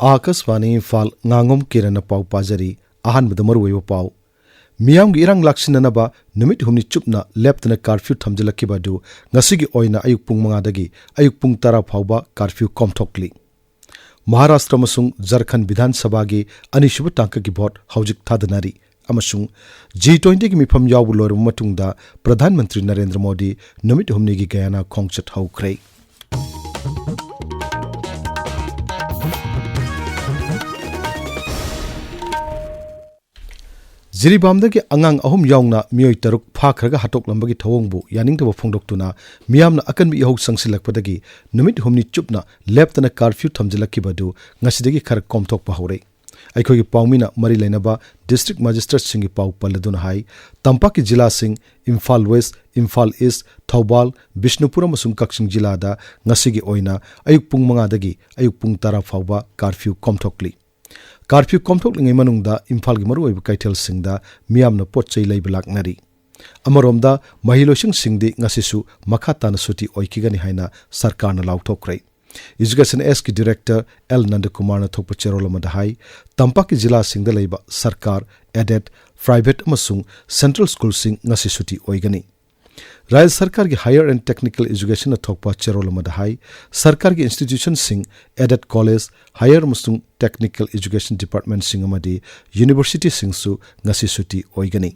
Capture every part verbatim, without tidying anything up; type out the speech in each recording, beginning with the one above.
ꯑꯥꯀꯥꯁꯕꯥꯅꯤ ꯏꯝꯐꯥꯜ, ꯉꯥꯉꯣꯝ ꯀꯤꯔꯟꯅ ꯄꯥꯎ ꯄꯥꯖꯔꯤ꯫ ꯑꯍꯥꯟꯕꯗ ꯃꯔꯨꯑꯣꯏꯕ ꯄꯥꯎ꯫ ꯃꯤꯌꯥꯝꯒꯤ ꯏꯔꯥꯡ ꯂꯥꯛꯁꯤꯟꯅꯅꯕ ꯅꯨꯃꯤꯠ ꯍꯨꯝꯅꯤ ꯆꯨꯞꯅ ꯂꯦꯞꯇꯅ ꯀꯥꯔꯐ꯭ꯌꯨ ꯊꯝꯖꯤꯜꯂꯛꯈꯤꯕ ꯑꯗꯨ ꯉꯁꯤꯒꯤ ꯑꯣꯏꯅ ꯑꯌꯨꯛ ꯄꯨꯡ ꯃꯉꯥꯗꯒꯤ ꯑꯌꯨꯛ ꯄꯨꯡ ꯇꯔꯥ ꯐꯥꯎꯕ ꯀꯥꯔꯐ꯭ꯌꯨ ꯀꯣꯝꯊꯣꯛꯂꯤ꯫ ꯃꯍꯥꯔꯥꯁꯇ꯭ꯔ ꯑꯃꯁꯨꯡ ꯖꯔꯈꯟ ꯕꯤꯙꯥꯟ ꯁꯚꯥꯒꯤ ꯑꯅꯤꯁꯨꯕ ꯇꯥꯡꯀꯛꯀꯤ ꯚꯣꯠ ꯍꯧꯖꯤꯛ ꯊꯥꯗꯅꯔꯤ ꯑꯃꯁꯨꯡ ꯖꯤ ꯇ꯭ꯋꯦꯟꯇꯤꯒꯤ ꯃꯤꯐꯝ ꯌꯥꯎꯕ ꯂꯣꯏꯔꯕ ꯃꯇꯨꯡꯗ ꯄ꯭ꯔꯙꯥꯟ ꯃꯟꯇ꯭ꯔꯤ ꯅꯔꯦꯟꯗ꯭ꯔ ꯃꯣꯗꯤ ꯅꯨꯃꯤꯠ ꯍꯨꯝꯅꯤꯒꯤ ꯒꯌꯥꯅꯥ ꯈꯣꯡꯆꯠ ꯍꯧꯈ꯭ꯔꯦ꯫ ꯖꯤꯔꯤꯕꯥꯝꯗꯒꯤ ꯑꯉꯥꯡ ꯑꯍꯨꯝ ꯌꯥꯎꯅ ꯃꯤꯑꯣꯏ ꯇꯔꯨꯛ ꯐꯥꯈ꯭ꯔꯒ ꯍꯥꯠꯇꯣꯛꯂꯝꯕꯒꯤ ꯊꯧꯑꯣꯡꯕꯨ ꯌꯥꯅꯤꯡꯗꯕ ꯐꯣꯡꯗꯣꯛꯇꯨꯅ ꯃꯤꯌꯥꯝꯅ ꯑꯀꯟꯕ ꯏꯍꯧ ꯆꯪꯁꯤꯜꯂꯛꯄꯗꯒꯤ ꯅꯨꯃꯤꯠ ꯍꯨꯝꯅꯤ ꯆꯨꯞꯅ ꯂꯦꯞꯇꯅ ꯀꯥꯔꯐ꯭ꯌꯨ ꯊꯝꯖꯤꯜꯂꯛꯈꯤꯕ ꯑꯗꯨ ꯉꯁꯤꯗꯒꯤ ꯈꯔ ꯀꯣꯝꯊꯣꯛꯄ ꯍꯧꯔꯦ꯫ ꯑꯩꯈꯣꯏꯒꯤ ꯄꯥꯎꯃꯤꯅ ꯃꯔꯤ ꯂꯩꯅꯕ ꯗꯤꯁꯇ꯭ꯔꯤꯛ ꯃꯦꯖꯤꯁꯇ꯭ꯔꯦꯠꯁꯤꯡꯒꯤ ꯄꯥꯎ ꯄꯜꯂꯗꯨꯅ ꯍꯥꯏ, ꯇꯝꯄꯥꯛꯀꯤ ꯖꯤꯂꯥꯁꯤꯡ ꯏꯝꯐꯥꯜ ꯋꯦꯁ, ꯏꯝꯐꯥꯜ ꯏꯁ, ꯊꯧꯕꯥꯜ, ꯕꯤꯁꯅꯨꯄꯨꯔ ꯑꯃꯁꯨꯡ ꯀꯛꯆꯤꯡ ꯖꯤꯂꯥꯗ ꯉꯁꯤꯒꯤ ꯑꯣꯏꯅ ꯑꯌꯨꯛ ꯄꯨꯡ ꯃꯉꯥꯗꯒꯤ ꯑꯌꯨꯛ ꯄꯨꯡ ꯇꯔꯥ ꯐꯥꯎꯕ ꯀꯥꯔꯐ꯭ꯌꯨ ꯀꯣꯝꯊꯣꯛꯂꯤ꯫ ꯀꯥꯔꯐ꯭ꯌꯨ ꯀꯣꯝꯊꯣꯛꯂꯤꯉꯩ ꯃꯅꯨꯡꯗ ꯏꯝꯐꯥꯜꯒꯤ ꯃꯔꯨꯑꯣꯏꯕ ꯀꯩꯊꯦꯜꯁꯤꯡꯗ ꯃꯤꯌꯥꯝꯅ ꯄꯣꯠ ꯆꯩ ꯂꯩꯕ ꯂꯥꯛꯅꯔꯤ꯫ ꯑꯃꯔꯣꯝꯗ, ꯃꯍꯩꯂꯣꯏꯁꯪꯁꯤꯡꯗꯤ ꯉꯁꯤꯁꯨ ꯃꯈꯥ ꯇꯥꯅ ꯁꯨꯇꯤ ꯑꯣꯏꯈꯤꯒꯅꯤ ꯍꯥꯏꯅ ꯁꯔꯀꯥꯔꯅ ꯂꯥꯎꯊꯣꯛꯈ꯭ꯔꯦ꯫ ꯏꯖꯨꯀꯦꯁꯟ ꯑꯦꯁꯀꯤ ꯗꯤꯔꯦꯛꯇꯔ ꯑꯦꯜ ꯅꯟꯗꯀꯨꯃꯥꯔꯅ ꯊꯣꯛꯄ ꯆꯦꯔꯣꯜ ꯑꯃꯗ ꯍꯥꯏ, ꯇꯝꯄꯥꯛꯀꯤ ꯖꯤꯂꯥꯁꯤꯡꯗ ꯂꯩꯕ ꯁꯔꯀꯥꯔ, ꯑꯦꯗꯦꯗ, ꯄ꯭ꯔꯥꯏꯚꯦꯠ ꯑꯃꯁꯨꯡ ꯁꯦꯟꯇ꯭ꯔꯦꯜ ꯁ꯭ꯀꯨꯜꯁꯤꯡ ꯉꯁꯤ ꯁꯨꯇꯤ ꯑꯣꯏꯒꯅꯤ꯫ ꯔꯥꯖ꯭ꯌ ꯁꯔꯀꯥꯔꯒꯤ ꯍꯥꯌꯔ ꯑꯦꯟ ꯇꯦꯛꯅꯤꯀꯦꯜ ꯏꯖꯨꯀꯦꯁꯟꯅ ꯊꯣꯛꯄ ꯆꯦꯔꯣꯜ ꯑꯃꯗ ꯍꯥꯏ, ꯁꯔꯀꯥꯔꯒꯤ ꯏꯟꯁꯇꯤꯇ꯭ꯌꯨꯁꯟꯁꯤꯡ, ꯑꯦꯗꯦꯗ ꯀꯣꯂꯦꯖ, ꯍꯥꯌꯔ ꯑꯃꯁꯨꯡ ꯇꯦꯛꯅꯤꯀꯦꯜ ꯏꯖꯨꯀꯦꯁꯟ ꯗꯤꯄꯥꯔꯠꯃꯦꯟꯠꯁꯤꯡ ꯑꯃꯗꯤ ꯌꯨꯅꯤꯚꯔꯁꯤꯇꯤꯁꯤꯡꯁꯨ ꯉꯁꯤ ꯁꯨꯇꯤ ꯑꯣꯏꯒꯅꯤ꯫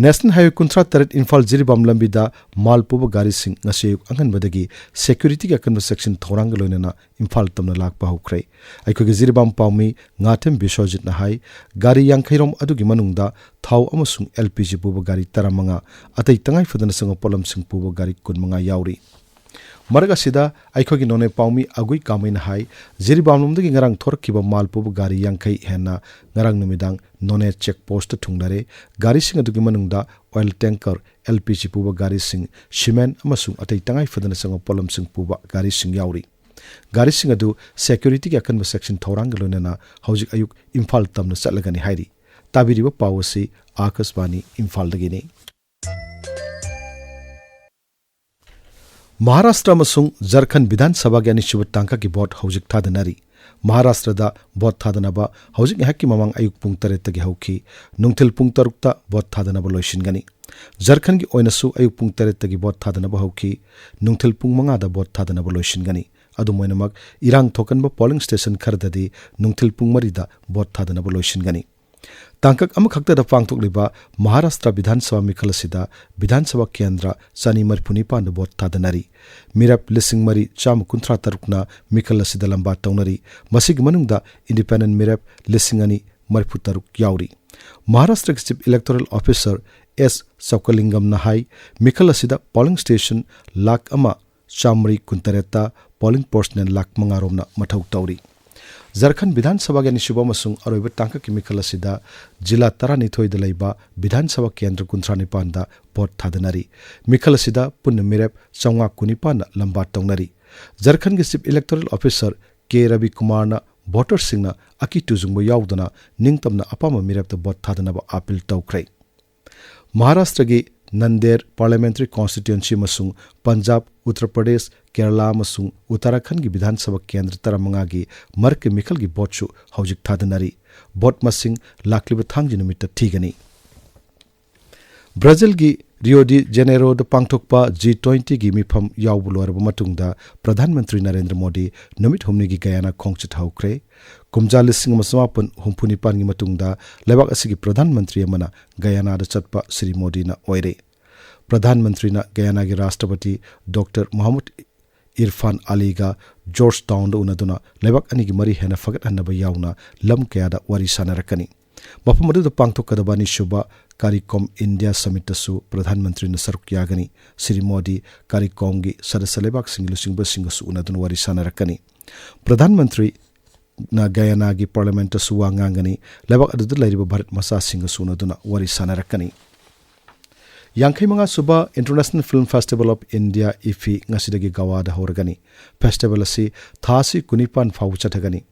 ꯅꯦꯁꯅꯦꯜ ꯍꯥꯏꯋꯦ ꯀꯨꯟꯊ꯭ꯔꯥ ꯇꯔꯦꯠ ꯏꯝꯐꯥꯜ ꯖꯤꯔꯤꯕꯥꯝ ꯂꯝꯕꯤꯗ ꯃꯥꯜ ꯄꯨꯕ ꯒꯥꯔꯤꯁꯤꯡ ꯉꯁꯤ ꯑꯌꯨꯛ ꯑꯉꯟꯕꯗꯒꯤ ꯁꯦꯀ꯭ꯌꯨꯔꯤꯇꯤꯒꯤ ꯑꯀꯟꯕ ꯆꯦꯛꯁꯤꯟ ꯊꯧꯔꯥꯡꯒ ꯂꯣꯏꯅꯅ ꯏꯝꯐꯥꯜ ꯇꯝꯅ ꯂꯥꯛꯄ ꯍꯧꯈ꯭ꯔꯦ꯫ ꯑꯩꯈꯣꯏꯒꯤ ꯖꯤꯔꯤꯕꯥꯝ ꯄꯥꯎꯃꯤ ꯉꯥꯊꯦꯝ ꯕꯤꯁ꯭ꯋꯖꯤꯠꯅ ꯍꯥꯏ, ꯒꯥꯔꯤ ꯌꯥꯡꯈꯩ ꯔꯣꯝ ꯑꯗꯨꯒꯤ ꯃꯅꯨꯡꯗ ꯊꯥꯎ ꯑꯃꯁꯨꯡ ꯑꯦꯜ ꯄꯤ ꯖꯤ ꯄꯨꯕ ꯒꯥꯔꯤ ꯇꯔꯥꯃꯉꯥ, ꯑꯇꯩ ꯇꯉꯥꯏ ꯐꯗꯅ ꯆꯪꯕ ꯄꯣꯠꯂꯝꯁꯤꯡ ꯄꯨꯕ ꯒꯥꯔꯤ ꯀꯨꯟꯃꯉꯥ ꯌꯥꯎꯔꯤ꯫ ꯃꯔꯛ ꯑꯁꯤꯗ ꯑꯩꯈꯣꯏꯒꯤ ꯅꯣꯅꯦ ꯄꯥꯎꯃꯤ ꯑꯒꯨꯏ ꯀꯥꯃꯩꯅ ꯍꯥꯏ, ꯖꯤꯔꯤꯕꯥꯝ ꯂꯣꯝꯗꯒꯤ ꯉꯔꯥꯡ ꯊꯣꯔꯛꯈꯤꯕ ꯃꯥꯜ ꯄꯨꯕ ꯒꯥꯔꯤ ꯌꯥꯡꯈꯩ ꯍꯦꯟꯅ ꯉꯔꯥꯡ ꯅꯨꯃꯤꯗꯥꯡ ꯅꯣꯅꯦ ꯆꯦꯛ ꯄꯣꯁꯇ ꯊꯨꯡꯂꯔꯦ꯫ ꯒꯥꯔꯤꯁꯤꯡ ꯑꯗꯨꯒꯤ ꯃꯅꯨꯡꯗ oil tanker, L P G ꯄꯨꯕ ꯒꯥꯔꯤꯁꯤꯡ, ꯁꯤꯃꯦꯟ ꯑꯃꯁꯨꯡ ꯑꯇꯩ ꯇꯉꯥꯏ ꯐꯗꯅ ꯆꯪꯕ ꯄꯣꯠꯂꯝꯁꯤꯡ ꯄꯨꯕ ꯒꯥꯔꯤꯁꯤꯡ ꯌꯥꯎꯔꯤ꯫ ꯒꯥꯔꯤꯁꯤꯡ ꯑꯗꯨ ꯁꯦꯀ꯭ꯌꯨꯔꯤꯇꯤꯒꯤ ꯑꯀꯟꯕ ꯆꯦꯛꯁꯤꯟ ꯊꯧꯔꯥꯡꯒ ꯂꯣꯏꯅꯅ ꯍꯧꯖꯤꯛ ꯑꯌꯨꯛ ꯏꯝꯐꯥꯜ ꯇꯝꯅ ꯆꯠꯂꯒꯅꯤ ꯍꯥꯏꯔꯤ꯫ ꯇꯥꯕꯤꯔꯤꯕ ꯄꯥꯎ ꯑꯁꯤ ꯑꯥꯀꯥꯁꯕꯥꯅꯤ ꯏꯝꯐꯥꯜꯗꯒꯤꯅꯤ꯫ ꯃꯍꯥꯔꯥꯁꯇ꯭ꯔ ꯑꯃꯁꯨꯡ ꯖꯔꯈꯟ ꯕꯤꯙꯥꯟ ꯁꯚꯥꯒꯤ ꯑꯅꯤꯁꯨꯕ ꯇꯥꯡꯀꯛꯀꯤ ꯚꯣꯠ ꯍꯧꯖꯤꯛ ꯊꯥꯗꯅꯔꯤ꯫ ꯃꯍꯥꯔꯥꯁꯇ꯭ꯔꯗ ꯚꯣꯠ ꯊꯥꯗꯅꯕ ꯍꯧꯖꯤꯛ ꯉꯥꯏꯍꯥꯛꯀꯤ ꯃꯃꯥꯡ ꯑꯌꯨꯛ ꯄꯨꯡ ꯇꯔꯦꯠꯇꯒꯤ ꯍꯧꯈꯤ꯫ ꯅꯨꯡꯊꯤꯜ ꯄꯨꯡ ꯇꯔꯨꯛꯇ ꯚꯣꯠ ꯊꯥꯗꯅꯕ ꯂꯣꯏꯁꯤꯟꯒꯅꯤ꯫ ꯖꯔꯈꯟꯒꯤ ꯑꯣꯏꯅꯁꯨ ꯑꯌꯨꯛ ꯄꯨꯡ ꯇꯔꯦꯠꯇꯒꯤ ꯚꯣꯠ ꯊꯥꯗꯅꯕ ꯍꯧꯈꯤ꯫ ꯅꯨꯡꯊꯤꯜ ꯄꯨꯡ ꯃꯉꯥꯗ ꯚꯣꯠ ꯊꯥꯗꯅꯕ ꯂꯣꯏꯁꯤꯟꯒꯅꯤ꯫ ꯑꯗꯨꯝ ꯑꯣꯏꯅꯃꯛ, ꯏꯔꯥꯡ ꯊꯣꯛꯀꯟꯕ ꯄꯣꯂꯤꯡ ꯁ꯭ꯇꯦꯁꯟ ꯈꯔꯗꯗꯤ ꯅꯨꯡꯊꯤꯜ ꯄꯨꯡ ꯃꯔꯤꯗ ꯚꯣꯠ ꯊꯥꯗꯅꯕ ꯂꯣꯏꯁꯤꯟꯒꯅꯤ꯫ ꯇꯥꯡꯀꯛ ꯑꯃꯈꯛꯇꯗ ꯄꯥꯡꯊꯣꯛꯂꯤꯕ ꯃꯍꯥꯔꯥꯁꯇ꯭ꯔ ꯕꯤꯙꯥꯟ ꯁꯚꯥ ꯃꯤꯈꯜ ꯑꯁꯤꯗ ꯕꯤꯙꯥꯟ ꯁꯚꯥ ꯀꯦꯟꯗ꯭ꯔ ꯆꯅꯤ ꯃꯔꯤꯐꯨ ꯅꯤꯄꯥꯟꯗ ꯚꯣꯠ ꯊꯥꯗꯅꯔꯤ꯫ ꯃꯤꯔꯦꯞ ꯂꯤꯁꯤꯡ ꯃꯔꯤ ꯆꯥꯝꯃ ꯀꯨꯟꯊ꯭ꯔꯥ ꯇꯔꯨꯛꯅ ꯃꯤꯈꯜ ꯑꯁꯤꯗ ꯂꯝꯕꯥ ꯇꯧꯅꯔꯤ꯫ ꯃꯁꯤꯒꯤ ꯃꯅꯨꯡꯗ ꯏꯟꯗꯤꯄꯦꯟꯗꯦꯟ ꯃꯤꯔꯦꯞ ꯂꯤꯁꯤꯡ ꯑꯅꯤ ꯃꯔꯤꯐꯨ ꯇꯔꯨꯛ ꯌꯥꯎꯔꯤ꯫ ꯃꯍꯥꯔꯥꯁꯇ꯭ꯔꯒꯤ ꯆꯤꯐ ꯏꯂꯦꯛꯇꯣꯔꯦꯜ ꯑꯣꯐꯤꯁꯥꯔ ꯑꯦꯁ ꯆꯧꯀꯂꯤꯡꯒꯝꯅ ꯍꯥꯏ, ꯃꯤꯈꯜ ꯑꯁꯤꯗ ꯄꯣꯂꯤꯡ ꯁ꯭ꯇꯦꯁꯟ ꯂꯥꯈ ꯑꯃ ꯆꯥꯃꯔꯤ ꯀꯨꯟꯇꯔꯦꯠꯇ ꯄꯣꯂꯤꯡ ꯄꯔꯁꯅꯦꯜ ꯂꯥꯈ ꯃꯉꯥ ꯔꯣꯝꯅ ꯃꯊꯧ ꯇꯧꯔꯤ꯫ ꯖꯔꯈꯟ ꯕꯤꯙꯥꯟ ꯁꯚꯥꯒꯤ ꯑꯅꯤꯁꯨꯕ ꯑꯃꯁꯨꯡ ꯑꯔꯣꯏꯕ ꯇꯥꯡꯀꯛꯀꯤ ꯃꯤꯈꯜ ꯑꯁꯤꯗ ꯖꯤꯂꯥ ꯇꯔꯥꯅꯤꯊꯣꯏꯗ ꯂꯩꯕ ꯕꯤꯙꯥꯟ ꯁꯚꯥ ꯀꯦꯟꯗ꯭ꯔ ꯀꯨꯟꯊ꯭ꯔꯥ ꯅꯤꯄꯥꯟꯗ ꯚꯣꯠ ꯊꯥꯗꯅꯔꯤ꯫ ꯃꯤꯈꯜ ꯑꯁꯤꯗ ꯄꯨꯟꯅ ꯃꯤꯔꯦꯞ ꯆꯥꯝꯃꯉꯥ ꯀꯨꯟꯅꯤꯄꯥꯟꯅ ꯂꯝꯕꯥ ꯇꯧꯅꯔꯤ꯫ ꯖꯔꯈꯟꯒꯤ ꯆꯤꯐ ꯏꯂꯦꯛꯇꯣꯔꯦꯜ ꯑꯣꯐꯤꯁꯥꯔ ꯀꯦ ꯔꯕꯤꯀꯨꯃꯥꯔꯅ ꯚꯣꯇꯔꯁꯤꯡꯅ ꯑꯀꯤ ꯇꯨꯖꯨꯡꯕ ꯌꯥꯎꯗꯅ ꯅꯤꯡꯇꯝꯅ ꯑꯄꯥꯝꯕ ꯃꯤꯔꯦꯞꯇ ꯚꯣꯠ ꯊꯥꯗꯅꯕ ꯑꯥꯄꯤꯜ ꯇꯧꯈ꯭ꯔꯦ꯫ ꯃꯍꯥꯔꯥꯁꯇ꯭ꯔꯒꯤ ꯅꯟꯗꯦꯔ ꯄꯥꯔꯂꯤꯌꯥꯃꯦꯟꯇꯔꯤ ꯀꯣꯟꯁꯇꯤꯇ꯭ꯌꯨꯑꯦꯟꯁꯤ ꯑꯃꯁꯨꯡ ꯄꯟꯖꯥꯕ, ꯎꯠꯇꯔ ꯄ꯭ꯔꯗꯦꯁ, ꯀꯦꯔꯂꯥ ꯑꯃꯁꯨꯡ ꯎꯠꯇꯔꯥꯈꯟꯒꯤ ꯕꯤꯙꯥꯟ ꯁꯚꯥ ꯀꯦꯟꯗ꯭ꯔ ꯇꯔꯥꯃꯉꯥꯒꯤ ꯃꯔꯛꯀꯤ ꯃꯤꯈꯜꯒꯤ ꯚꯣꯠꯁꯨ ꯍꯧꯖꯤꯛ ꯊꯥꯗꯅꯔꯤ꯫ ꯚꯣꯠ ꯃꯁꯤꯡ ꯂꯥꯛꯂꯤꯕ ꯊꯥꯡꯖ ꯅꯨꯃꯤꯠꯇ ꯊꯤꯒꯅꯤ꯫ ꯕ꯭ꯔꯥꯖꯤꯜꯒꯤ ꯔꯤꯑꯣ ꯗꯤ ꯖꯦꯅꯦꯔꯣꯗ ꯄꯥꯡꯊꯣꯛꯄ ꯖꯤ ꯇ꯭ꯋꯦꯟꯇꯤꯒꯤ ꯃꯤꯐꯝ ꯌꯥꯎꯕ ꯂꯣꯏꯔꯕ ꯃꯇꯨꯡꯗ ꯄ꯭ꯔꯙꯥꯟ ꯃꯟꯇ꯭ꯔꯤ ꯅꯔꯦꯟꯗ꯭ꯔ ꯃꯣꯗꯤ ꯅꯨꯃꯤꯠ ꯍꯨꯝꯅꯤꯒꯤ ꯒꯌꯥꯅꯥ ꯈꯣꯡꯆꯠ ꯍꯧꯈ꯭ꯔꯦ꯫ ꯀꯨꯝꯖꯥ ꯂꯤꯁꯤꯡ ꯑꯃ ꯆꯃꯥꯄꯟ ꯍꯨꯝꯐꯨ ꯅꯤꯄꯥꯟꯒꯤ ꯃꯇꯨꯡꯗ ꯂꯩꯕꯥꯛ ꯑꯁꯤꯒꯤ ꯄ꯭ꯔꯙꯥꯟ ꯃꯟꯇ꯭ꯔꯤ ꯑꯃꯅ ꯒꯌꯥꯅꯥꯗ ꯆꯠꯄ ꯁ꯭ꯔꯤ ꯃꯣꯗꯤꯅ ꯑꯣꯏꯔꯦ꯫ ꯄ꯭ꯔꯙꯥꯟ ꯃꯟꯇ꯭ꯔꯤꯅ ꯒꯌꯥꯅꯥꯒꯤ ꯔꯥꯁꯇ꯭ꯔꯄꯇꯤ ꯗꯣꯛꯇꯔ ꯃꯣꯍꯝꯃꯗ ꯏꯔꯐꯥꯟ ꯑꯂꯤꯒ ꯖꯣꯔꯖ ꯇꯥꯎꯟꯗ ꯎꯅꯗꯨꯅ ꯂꯩꯕꯥꯛ ꯑꯅꯤꯒꯤ ꯃꯔꯤ ꯍꯦꯟꯅ ꯐꯒꯠꯍꯟꯅꯕ ꯌꯥꯎꯅ ꯂꯝ ꯀꯌꯥꯗ ꯋꯥꯔꯤ ꯁꯥꯟꯅꯔꯛꯀꯅꯤ꯫ ꯃꯐꯝ ꯑꯗꯨꯗ ꯄꯥꯡꯊꯣꯛꯀꯗꯕ ꯑꯅꯤꯁꯨꯕ ꯀꯥꯔꯤꯀꯣꯝ ꯏꯟꯗꯤꯌꯥ ꯁꯃꯤꯠꯇꯁꯨ ꯄ꯭ꯔꯙꯥꯟ ꯃꯟꯇ꯭ꯔꯤꯅ ꯁꯔꯨꯛ ꯌꯥꯒꯅꯤ꯫ ꯁ꯭ꯔꯤ ꯃꯣꯗꯤ ꯀꯥꯔꯤꯀꯣꯝꯒꯤ ꯁꯗꯁ꯭ꯌ ꯂꯩꯕꯥꯛꯁꯤꯡꯒꯤ ꯂꯨꯆꯤꯡꯕꯁꯤꯡꯒꯁꯨ ꯎꯅꯗꯨꯅ ꯋꯥꯔꯤ ꯁꯥꯟꯅꯔꯛꯀꯅꯤ꯫ ꯄ꯭ꯔꯙꯥꯟ ꯃꯟꯇ꯭ꯔꯤꯅ ꯒꯌꯥꯅꯥꯒꯤ ꯄꯥꯔꯂꯤꯌꯥꯃꯦꯟꯇꯁꯨ ꯋꯥ ꯉꯥꯡꯒꯅꯤ꯫ ꯂꯩꯕꯥꯛ ꯑꯗꯨꯗ ꯂꯩꯔꯤꯕ ꯚꯥꯔꯠ ꯃꯆꯥꯁꯤꯡꯒꯁꯨ ꯎꯅꯗꯨꯅ ꯋꯥꯔꯤ ꯁꯥꯟꯅꯔꯛꯀꯅꯤ꯫ ꯌꯥꯡꯈꯩ ꯃꯉꯥ ꯁꯨꯕ International Film Festival of India, ꯏꯐꯤ, ꯉꯁꯤꯗꯒꯤ ꯒꯋꯥꯗ ꯍꯧꯔꯒꯅꯤ꯫ ꯐꯦꯁꯇꯤꯚꯦꯜ ꯑꯁꯤ ꯊꯥ ꯑꯁꯤ ꯀꯨꯟꯅꯤꯄꯥꯟ ꯐꯥꯎꯕ ꯆꯠꯊꯒꯅꯤ꯫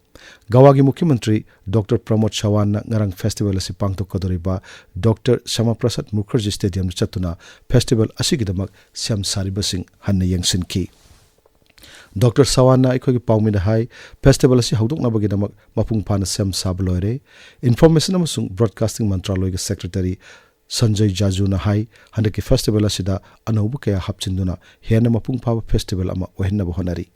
ꯒꯋꯥꯒꯤ ꯃꯨꯈ꯭ꯌ ꯃꯟꯇ꯭ꯔꯤ ꯗꯣꯛꯇꯔ ꯄ꯭ꯔꯃꯣꯗ ꯁꯋꯥꯟꯅ ꯉꯔꯥꯡ ꯐꯦꯁꯇꯤꯚꯦꯜ ꯑꯁꯤ ꯄꯥꯡꯊꯣꯛꯀꯗꯧꯔꯤꯕ ꯗꯣꯛꯇꯔ ꯁ꯭ꯌꯥꯃꯥ ꯄ꯭ꯔꯁꯥꯗ ꯃꯨꯈꯔꯖꯤ ꯁ꯭ꯇꯦꯗꯤꯌꯝꯗ ꯆꯠꯇꯨꯅ ꯐꯦꯁꯇꯤꯚꯦꯜ ꯑꯁꯤꯒꯤꯗꯃꯛ ꯁꯦꯝ ꯁꯥꯔꯤꯕꯁꯤꯡ ꯍꯟꯅ ꯌꯦꯡꯁꯤꯟꯈꯤ꯫ ꯗꯣꯛꯇꯔ ꯁꯋꯥꯟꯅ ꯑꯩꯈꯣꯏꯒꯤ ꯄꯥꯎꯃꯤꯗ ꯍꯥꯏ, ꯐꯦꯁꯇꯤꯚꯦꯜ ꯑꯁꯤ ꯍꯧꯗꯣꯛꯅꯕꯒꯤꯗꯃꯛ ꯃꯄꯨꯡ ꯐꯥꯅ ꯁꯦꯝ ꯁꯥꯕ ꯂꯣꯏꯔꯦ꯫ ꯏꯟꯐꯣꯔꯃꯦꯁꯟ ꯑꯃꯁꯨꯡ ꯕ꯭ꯔꯣꯗꯀꯥꯁꯇꯤꯡ ꯃꯟꯇ꯭ꯔꯥꯂꯣꯏꯒꯤ ꯁꯦꯀ꯭ꯔꯦꯇꯔꯤ ꯁꯟꯖꯌ ꯖꯥꯖꯨꯅ ꯍꯥꯏ, ꯍꯟꯗꯛꯀꯤ ꯐꯦꯁꯇꯤꯚꯦꯜ ꯑꯁꯤꯗ ꯑꯅꯧꯕ ꯀꯌꯥ ꯍꯥꯞꯆꯤꯟꯗꯨꯅ ꯍꯦꯟꯅ ꯃꯄꯨꯡ ꯐꯥꯕ ꯐꯦꯁꯇꯤꯚꯦꯜ ꯑꯃ ꯑꯣꯏꯍꯟꯅꯕ ꯍꯣꯠꯅꯔꯤ꯫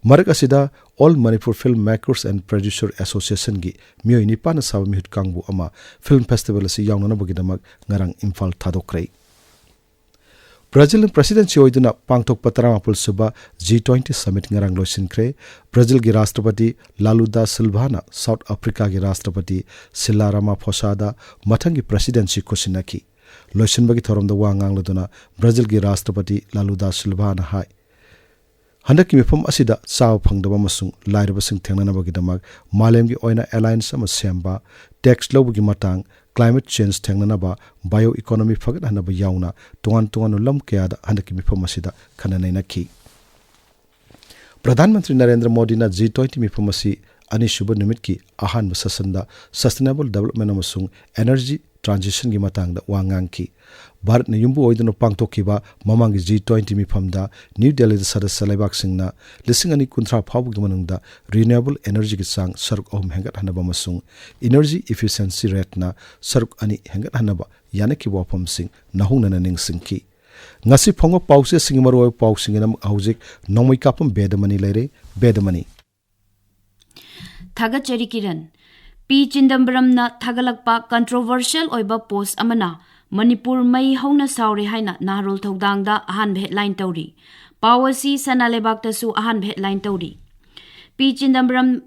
ꯃꯔꯛ ꯑꯁꯤꯗ All Manipur Film Makers and Producer Associationꯒꯤ ꯃꯤꯑꯣꯏ ꯅꯤꯄꯥꯟꯅ ꯁꯥꯕ ꯃꯤꯍꯨꯠ ꯀꯥꯡꯕꯨ ꯑꯃ ꯐꯤꯜꯝ ꯐꯦꯁꯇꯤꯚꯦꯜ ꯑꯁꯤ ꯌꯥꯎꯅꯅꯕꯒꯤꯗꯃꯛ ꯉꯔꯥꯡ ꯏꯝꯐꯥꯜ ꯊꯥꯗꯣꯛꯈ꯭ꯔꯦ꯫ ꯕ꯭ꯔꯥꯖꯤꯜꯅ ꯄ꯭ꯔꯦꯁꯤꯗꯦꯟꯁꯤ ꯑꯣꯏꯗꯨꯅ ꯄꯥꯡꯊꯣꯛꯄ ꯇꯔꯥꯃꯥꯄꯜ ꯁꯨꯕ ꯖꯤ ꯇ꯭ꯋꯦꯟꯇꯤ ꯁꯃꯤꯠ ꯉꯔꯥꯡ ꯂꯣꯏꯁꯤꯟꯈ꯭ꯔꯦ꯫ ꯕ꯭ꯔꯥꯖꯤꯜꯒꯤ ꯔꯥꯁꯇ꯭ꯔꯄꯇꯤ ꯂꯥꯂꯨ ꯗꯥ ꯁꯤꯜꯚꯥꯅ ꯁꯥꯎꯠ ꯑꯐ꯭ꯔꯤꯀꯥꯒꯤ ꯔꯥꯁꯇ꯭ꯔꯄꯇꯤ ꯁꯤꯂꯥ ꯔꯥꯃꯥꯐꯣꯁꯥꯗ ꯃꯊꯪꯒꯤ ꯄ꯭ꯔꯦꯁꯤꯗꯦꯟꯁꯤ ꯈꯨꯠꯁꯤꯟꯅꯈꯤ꯫ ꯂꯣꯏꯁꯤꯟꯕꯒꯤ ꯊꯧꯔꯝꯗ ꯋꯥ ꯉꯥꯡꯂꯗꯨꯅ ꯕ꯭ꯔꯥꯖꯤꯜꯒꯤ ꯔꯥꯁꯇ꯭ꯔꯄꯇꯤ ꯂꯥꯂꯨ ꯗꯥ ꯁꯤꯜꯚꯥꯅ ꯍꯥꯏ, ꯍꯟꯗꯛꯀꯤ ꯃꯤꯐꯝ ꯑꯁꯤꯗ ꯆꯥꯕ ꯐꯪꯗꯕ ꯑꯃꯁꯨꯡ ꯂꯥꯏꯔꯕꯁꯤꯡ ꯊꯦꯡꯅꯅꯕꯒꯤꯗꯃꯛ ꯃꯥꯂꯦꯝꯒꯤ ꯑꯣꯏꯅ ꯑꯦꯂꯥꯌꯟꯁ ꯑꯃ ꯁꯦꯝꯕ, ꯇꯦꯛꯁ ꯂꯧꯕꯒꯤ ꯃꯇꯥꯡ, ꯀ꯭ꯂꯥꯏꯃꯦꯠ ꯆꯦꯟꯖ ꯊꯦꯡꯅꯅꯕ, ꯕꯥꯏꯑꯣ ꯏꯀꯣꯅꯣꯃꯤ ꯐꯒꯠꯍꯟꯅꯕ ꯌꯥꯎꯅ ꯇꯣꯉꯥꯟ ꯇꯣꯉꯥꯟꯕ ꯂꯝ ꯀꯌꯥꯗ ꯍꯟꯗꯛꯀꯤ ꯃꯤꯐꯝ ꯑꯁꯤꯗ ꯈꯟꯅ ꯅꯩꯅꯈꯤ꯫ ꯄ꯭ꯔꯙꯥꯟ ꯃꯟꯇ꯭ꯔꯤ ꯅꯔꯦꯟꯗ꯭ꯔ ꯃꯣꯗꯤꯅ ꯖꯤ ꯇ꯭ꯋꯦꯟꯇꯤ ꯃꯤꯐꯝ ꯑꯁꯤ ꯑꯅꯤꯁꯨꯕ ꯅꯨꯃꯤꯠꯀꯤ ꯑꯍꯥꯟꯕ ꯁꯦꯁꯟꯗ ꯁꯁꯇꯦꯅꯦꯕꯜ ꯗꯦꯕꯂꯞꯃꯦꯟ ꯑꯃꯁꯨꯡ ꯑꯦꯅꯔꯖꯤ ꯇ꯭ꯔꯥꯟꯖꯤꯁꯟꯒꯤ ꯃꯇꯥꯡꯗ ꯋꯥ ꯉꯥꯡꯈꯤ꯫ ꯚꯥꯔꯠꯅ ꯌꯨꯝꯕꯨ ꯑꯣꯏꯗꯨꯅ ꯄꯥꯡꯊꯣꯛꯈꯤꯕ ꯃꯃꯥꯡꯒꯤ ꯖꯤ ꯇ꯭ꯋꯦꯟꯇꯤ ꯃꯤꯐꯝꯗ ꯅ꯭ꯌꯨ ꯗꯦꯜꯂꯤꯗ ꯁꯗꯁ꯭ꯌ ꯂꯩꯕꯥꯛꯁꯤꯡꯅ ꯂꯤꯁꯤꯡ ꯑꯅꯤ ꯀꯨꯟꯊ꯭ꯔꯥ ꯐꯥꯎꯕꯒꯤ ꯃꯅꯨꯡꯗ ꯔꯤꯅ꯭ꯌꯨꯑꯦꯕꯜ ꯑꯦꯅꯔꯖꯤꯒꯤ ꯆꯥꯡ ꯁꯔꯨꯛ ꯑꯍꯨꯝ ꯍꯦꯟꯒꯠꯍꯟꯅꯕ ꯑꯃꯁꯨꯡ ꯏꯅꯔꯖꯤ ꯏꯐꯤꯁꯤꯌꯦꯟꯁꯤ ꯔꯦꯠꯅ ꯁꯔꯨꯛ ꯑꯅꯤ ꯍꯦꯟꯒꯠꯍꯟꯅꯕ ꯌꯥꯅꯈꯤꯕ ꯋꯥꯐꯝꯁꯤꯡ ꯅꯧꯍꯧꯅꯅ ꯅꯤꯡꯁꯤꯡꯈꯤ꯫ ꯉꯁꯤ ꯐꯣꯡꯕ ꯄꯥꯎꯆꯦꯁꯤꯡꯒꯤ ꯃꯔꯨꯑꯣꯏꯕ ꯄꯥꯎꯁꯤꯡꯒꯤꯗꯃꯛ ꯍꯧꯖꯤꯛ ꯅꯣꯡꯃꯩ ꯀꯥꯞꯄꯝ ꯕꯦꯗꯃꯅꯤ ꯂꯩꯔꯦ꯫ ꯕꯦꯗꯃꯅꯤ꯫ ꯊꯥꯒꯠꯆꯔꯤ ꯀꯤꯔꯟ꯫ ꯄꯤ ꯆꯤꯗꯝꯕꯔꯝꯅ ꯊꯥꯒꯠꯂꯛꯄ ꯀꯟꯇ꯭ꯔꯣꯚꯔꯁꯤꯌꯦꯜ ꯑꯣꯏꯕ ꯄꯣꯁ ꯑꯃꯅ ꯃꯅꯤꯄꯨꯔ ꯃꯩ ꯍꯧꯅ ꯁꯥꯎꯔꯦ ꯍꯥꯏꯅ ꯅꯍꯥꯔꯣꯜ ꯊꯧꯗꯥꯡꯗ ꯑꯍꯥꯟꯕ ꯍꯦꯗꯂꯥꯏꯟ ꯇꯧꯔꯤ꯫ ꯄꯥꯎ ꯑꯁꯤ ꯁꯅꯥ ꯂꯩꯕꯥꯛꯇꯁꯨ ꯑꯍꯥꯟꯕ ꯍꯦꯗꯂꯥꯏꯟ ꯇꯧꯔꯤ꯫ ꯄꯤ ꯆꯤꯗꯝꯕꯔꯝ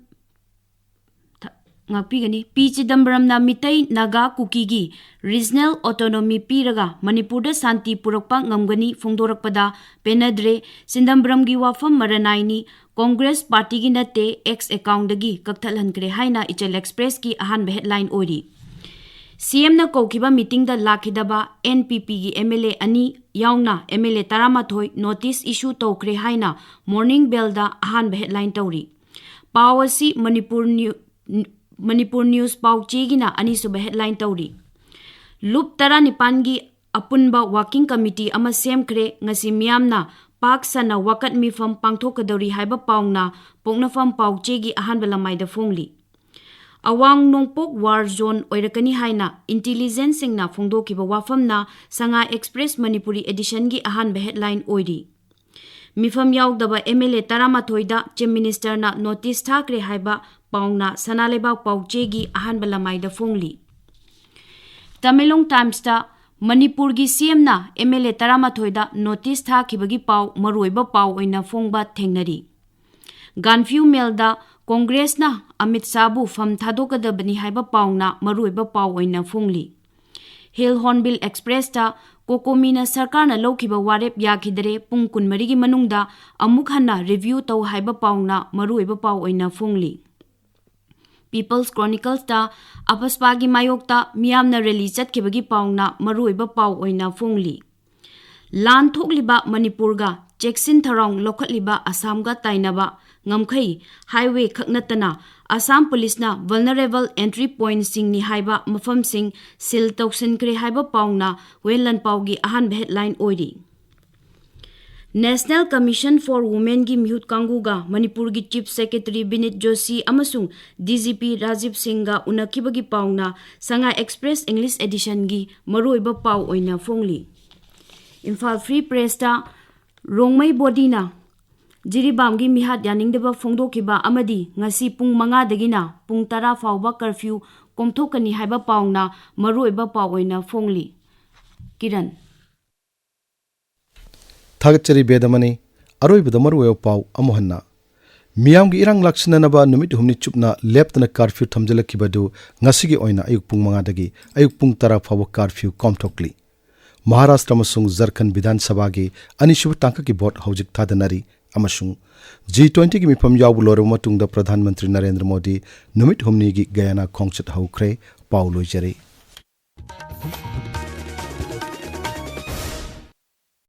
ꯊ-, ꯉꯥꯛꯄꯤꯒꯅꯤ꯫ ꯄꯤ ꯆꯤꯗꯝꯕꯔꯝꯅ ꯃꯤꯇꯩ, ꯅꯥꯒꯥ, ꯀꯨꯀꯤꯒꯤ ꯔꯤꯖꯅꯦꯜ ꯑꯣꯇꯣꯅꯣꯃꯤ ꯄꯤꯔꯒ ꯃꯅꯤꯄꯨꯔꯗ ꯁꯥꯟꯇꯤ ꯄꯨꯔꯛꯄ ꯉꯝꯒꯅꯤ ꯐꯣꯡꯗꯣꯔꯛꯄꯗ ꯄꯦꯟꯅꯗ꯭ꯔꯦ꯫ ꯆꯤꯗꯝꯕꯔꯝꯒꯤ ꯋꯥꯐꯝ ꯃꯔꯅꯥꯏꯅꯤ, ꯀꯣꯡꯒ꯭ꯔꯦꯁ ꯄꯥꯔꯇꯤꯒꯤ ꯅꯠꯇꯦ, ꯑꯦꯛꯁ ꯑꯦꯀꯥꯎꯟꯗꯒꯤ ꯀꯛꯊꯠꯍꯟꯈ꯭ꯔꯦ ꯍꯥꯏꯅ ꯏꯆꯦꯜ ꯑꯦꯛꯁꯄ꯭ꯔꯦꯁꯀꯤ ꯑꯍꯥꯟꯕ ꯍꯦꯗꯂꯥꯏꯟ ꯑꯣꯏꯔꯤ꯫ ꯁꯤ ꯑꯦꯝꯅ ꯀꯧꯈꯤꯕ ꯃꯤꯇꯤꯡꯗ ꯂꯥꯛꯈꯤꯗꯕ ꯑꯦꯟ ꯄꯤ ꯄꯤꯒꯤ ꯑꯦꯝ ꯑꯦꯜ ꯑꯦ ꯑꯅꯤ ꯌꯥꯎꯅ ꯑꯦꯝ ꯑꯦꯜ ꯑꯦ ꯇꯔꯥꯃꯥꯊꯣꯏ ꯅꯣꯇꯤꯁ ꯏꯁꯨ ꯇꯧꯈ꯭ꯔꯦ ꯍꯥꯏꯅ ꯃꯣꯔꯅꯤꯡ ꯕꯦꯜꯗ ꯑꯍꯥꯟꯕ ꯍꯦꯗꯂꯥꯏꯟ ꯇꯧꯔꯤ꯫ ꯄꯥꯎ ꯑꯁꯤ ꯃꯅꯤꯄꯨꯔ ꯅ꯭ꯌꯨ-, ꯃꯅꯤꯄꯨꯔ ꯅ꯭ꯌꯨꯁ ꯄꯥꯎ ꯆꯦꯒꯤꯅ ꯑꯅꯤꯁꯨꯕ ꯍꯦꯗꯂꯥꯏꯟ ꯇꯧꯔꯤ꯫ ꯂꯨꯞ ꯇꯔꯥꯅꯤꯄꯥꯟꯒꯤ ꯑꯄꯨꯟꯕ ꯋꯥꯀꯤꯡ ꯀꯃꯤꯇꯤ ꯑꯃ ꯁꯦꯝꯈ꯭ꯔꯦ꯫ ꯉꯁꯤ ꯃꯤꯌꯥꯝꯅ ꯄꯥꯛ ꯁꯟꯅ ꯋꯥꯀꯠ ꯃꯤꯐꯝ ꯄꯥꯡꯊꯣꯛꯀꯗꯧꯔꯤ ꯍꯥꯏꯕ ꯄꯥꯎꯅ ꯄꯣꯛꯅꯐꯝ ꯄꯥꯎꯆꯦꯒꯤ ꯑꯍꯥꯟꯕ ꯂꯃꯥꯏꯗ ꯐꯣꯡꯂꯤ꯫ ꯑꯋꯥꯡ ꯅꯣꯡꯄꯣꯛ ꯋꯥꯔ ꯖꯣꯟ ꯑꯣꯏꯔꯛꯀꯅꯤ ꯍꯥꯏꯅ ꯏꯟꯇꯤꯂꯤꯖꯦꯟꯁꯁꯤꯡꯅ ꯐꯣꯡꯗꯣꯛꯈꯤꯕ ꯋꯥꯐꯝꯅ ꯁꯉꯥꯏ ꯑꯦꯛꯁꯄ꯭ꯔꯦꯁ ꯃꯅꯤꯄꯨꯔꯤ ꯑꯦꯗꯤꯁꯟꯒꯤ ꯑꯍꯥꯟꯕ ꯍꯦꯗꯂꯥꯏꯟ ꯑꯣꯏꯔꯤ꯫ ꯃꯤꯐꯝ ꯌꯥꯎꯗꯕ ꯑꯦꯝ ꯑꯦꯜ ꯑꯦ ꯇꯔꯥꯃꯥꯊꯣꯏꯗ ꯆꯤꯐ ꯃꯤꯅꯤꯁꯇꯔꯅ ꯅꯣꯇꯤꯁ ꯊꯥꯈ꯭ꯔꯦ ꯍꯥꯏꯕ ꯄꯥꯎꯅ ꯁꯅꯥ ꯂꯩꯕꯥꯛ ꯄꯥꯎꯆꯦꯒꯤ ꯑꯍꯥꯟꯕ ꯂꯃꯥꯏꯗ ꯐꯣꯡꯂꯤ꯫ ꯇꯃꯦꯡꯂꯣꯡ ꯇꯥꯏꯝꯁꯇ ꯃꯅꯤꯄꯨꯔꯒꯤ ꯁꯤ ꯑꯦꯝꯅ ꯑꯦꯝ ꯑꯦꯜ ꯑꯦ ꯇꯔꯥꯃꯥꯊꯣꯏꯗ ꯅꯣꯇꯤꯁ ꯊꯥꯈꯤꯕꯒꯤ ꯄꯥꯎ ꯃꯔꯨꯑꯣꯏꯕ ꯄꯥꯎ ꯑꯣꯏꯅ ꯐꯣꯡꯕ ꯊꯦꯡꯅꯔꯤ꯫ ꯒꯥꯟꯐ꯭ꯌꯨ ꯃꯦꯜꯗ ꯀꯣꯡꯒ꯭ꯔꯦꯁꯅ ꯑꯃꯤꯠ ꯁꯥꯍꯕꯨ ꯐꯝ ꯊꯥꯗꯣꯛꯀꯗꯕꯅꯤ ꯍꯥꯏꯕ ꯄꯥꯎꯅ ꯃꯔꯨꯑꯣꯏꯕ ꯄꯥꯎ ꯑꯣꯏꯅ ꯐꯣꯡꯂꯤ꯫ ꯍꯤꯜ ꯍꯣꯔꯟꯕꯤꯜ ꯑꯦꯛꯁꯄ꯭ꯔꯦꯁꯇ ꯀꯣꯀꯣꯃꯤꯅ ꯁꯔꯀꯥꯔꯅ ꯂꯧꯈꯤꯕ ꯋꯥꯔꯦꯞ ꯌꯥꯈꯤꯗꯔꯦ, ꯄꯨꯡ ꯀꯨꯟꯃꯔꯤꯒꯤ ꯃꯅꯨꯡꯗ ꯑꯃꯨꯛ ꯍꯟꯅ ꯔꯤꯚ꯭ꯌꯨ ꯇꯧ ꯍꯥꯏꯕ ꯄꯥꯎꯅ ꯃꯔꯨꯑꯣꯏꯕ ꯄꯥꯎ ꯑꯣꯏꯅ ꯐꯣꯡꯂꯤ꯫ ꯄꯤꯄꯜꯁ ꯀ꯭ꯔꯣꯅꯤꯀꯜꯁꯇ ꯑꯄꯁꯄꯥꯒꯤ ꯃꯥꯌꯣꯛꯇ ꯃꯤꯌꯥꯝꯅ ꯔꯦꯂꯤ ꯆꯠꯈꯤꯕꯒꯤ ꯄꯥꯎꯅ ꯃꯔꯨꯑꯣꯏꯕ ꯄꯥꯎ ꯑꯣꯏꯅ ꯐꯣꯡꯂꯤ꯫ ꯂꯥꯟ ꯊꯣꯛꯂꯤꯕ ꯃꯅꯤꯄꯨꯔꯒ ꯆꯦꯛꯁꯤꯟ ꯊꯧꯔꯥꯡ ꯂꯧꯈꯠꯂꯤꯕ ꯑꯁꯥꯝꯒ ꯇꯥꯏꯅꯕ ꯉꯝꯈꯩ ꯍꯥꯏꯋꯦ ꯈꯛ ꯅꯠꯇꯅ ꯑꯁꯥꯝ ꯄꯨꯂꯤꯁꯅ ꯚꯜꯅꯔꯦꯕꯜ ꯑꯦꯟꯇ꯭ꯔꯤ ꯄꯣꯏꯟꯠꯁꯤꯡꯅꯤ ꯍꯥꯏꯕ ꯃꯐꯝꯁꯤꯡ ꯁꯤꯜ ꯇꯧꯁꯤꯟꯈ꯭ꯔꯦ ꯍꯥꯏꯕ ꯄꯥꯎꯅ ꯍꯨꯌꯦꯟ ꯂꯥꯟꯄꯥꯎꯒꯤ ꯑꯍꯥꯟꯕ ꯍꯦꯗꯂꯥꯏꯟ ꯑꯣꯏꯔꯤ꯫ ꯅꯦꯁꯅꯦꯜ ꯀꯃꯤꯁꯟ ꯐꯣꯔ ꯋꯨꯃꯦꯟꯒꯤ ꯃꯤꯍꯨꯠ ꯀꯥꯡꯕꯨꯒ ꯃꯅꯤꯄꯨꯔꯒꯤ ꯆꯤꯐ ꯁꯦꯀ꯭ꯔꯦꯇꯔꯤ ꯕꯤꯅꯤꯠ ꯖꯣꯁꯤ ꯑꯃꯁꯨꯡ ꯗꯤ ꯖꯤ ꯄꯤ ꯔꯥꯖꯤꯕ ꯁꯤꯡꯒ ꯎꯅꯈꯤꯕꯒꯤ ꯄꯥꯎꯅ ꯁꯉꯥꯏ ꯑꯦꯛꯁꯄ꯭ꯔꯦꯁ ꯏꯪꯂꯤꯁ ꯑꯦꯗꯤꯁꯟꯒꯤ ꯃꯔꯨꯑꯣꯏꯕ ꯄꯥꯎ ꯑꯣꯏꯅ ꯐꯣꯡꯂꯤ꯫ ꯏꯝꯐꯥꯜ ꯐ꯭ꯔꯤ ꯄ꯭ꯔꯦꯁꯇ ꯔꯣꯡꯃꯩ ꯕꯣꯗꯤꯅ ꯖꯤꯔꯤꯕꯥꯝꯒꯤ ꯃꯤꯍꯥꯠ ꯌꯥꯅꯤꯡꯗꯕ ꯐꯣꯡꯗꯣꯛꯈꯤꯕ ꯑꯃꯗꯤ ꯉꯁꯤ ꯄꯨꯡ ꯃꯉꯥꯗꯒꯤꯅ ꯄꯨꯡ ꯇꯔꯥ ꯐꯥꯎꯕ ꯀꯔꯐ꯭ꯌꯨ ꯀꯣꯝꯊꯣꯛꯀꯅꯤ ꯍꯥꯏꯕ ꯄꯥꯎꯅ ꯃꯔꯨꯑꯣꯏꯕ ꯄꯥꯎ ꯑꯣꯏꯅ ꯐꯣꯡꯂꯤ꯫ ꯀꯤꯔꯟ꯫ ꯊꯥꯒꯠꯆꯔꯤ ꯕꯦꯗꯃꯅꯤ꯫ ꯑꯔꯣꯏꯕꯗ ꯃꯔꯨꯑꯣꯏꯕ ꯄꯥꯎ ꯑꯃꯨꯛ ꯍꯟꯅ꯫ ꯃꯤꯌꯥꯝꯒꯤ ꯏꯔꯥꯡ ꯂꯥꯛꯁꯤꯟꯅꯅꯕ ꯅꯨꯃꯤꯠ ꯍꯨꯝꯅꯤ ꯆꯨꯞꯅ ꯂꯦꯞꯇꯅ ꯀꯥꯔꯐ꯭ꯌꯨ ꯊꯝꯖꯤꯜꯂꯛꯈꯤꯕ ꯑꯗꯨ ꯉꯁꯤꯒꯤ ꯑꯣꯏꯅ ꯑꯌꯨꯛ ꯄꯨꯡ ꯃꯉꯥꯗꯒꯤ ꯑꯌꯨꯛ ꯄꯨꯡ ꯇꯔꯥ ꯐꯥꯎꯕ ꯀꯥꯔꯐ꯭ꯌꯨ ꯀꯣꯝꯊꯣꯛꯂꯤ꯫ ꯃꯍꯥꯔꯥꯁꯇ꯭ꯔ ꯑꯃꯁꯨꯡ ꯖꯔꯈꯟ ꯕꯤꯙꯥꯟ ꯁꯚꯥꯒꯤ ꯑꯅꯤꯁꯨꯕ ꯇꯥꯡꯀꯛꯀꯤ ꯚꯣꯠ ꯍꯧꯖꯤꯛ ꯊꯥꯗꯅꯔꯤ ꯑꯃꯁꯨꯡ ꯖꯤ ꯇ꯭ꯋꯦꯟꯇꯤꯒꯤ ꯃꯤꯐꯝ ꯌꯥꯎꯕ ꯂꯣꯏꯔꯕ ꯃꯇꯨꯡꯗ ꯄ꯭ꯔꯙꯥꯟ ꯃꯟꯇ꯭ꯔꯤ ꯅꯔꯦꯟꯗ꯭ꯔ ꯃꯣꯗꯤ ꯅꯨꯃꯤꯠ ꯍꯨꯝꯅꯤꯒꯤ ꯒꯌꯥꯅꯥ ꯈꯣꯡꯆꯠ ꯍꯧꯈ꯭ꯔꯦ꯫ ꯄꯥꯎ ꯂꯣꯏꯖꯔꯦ꯫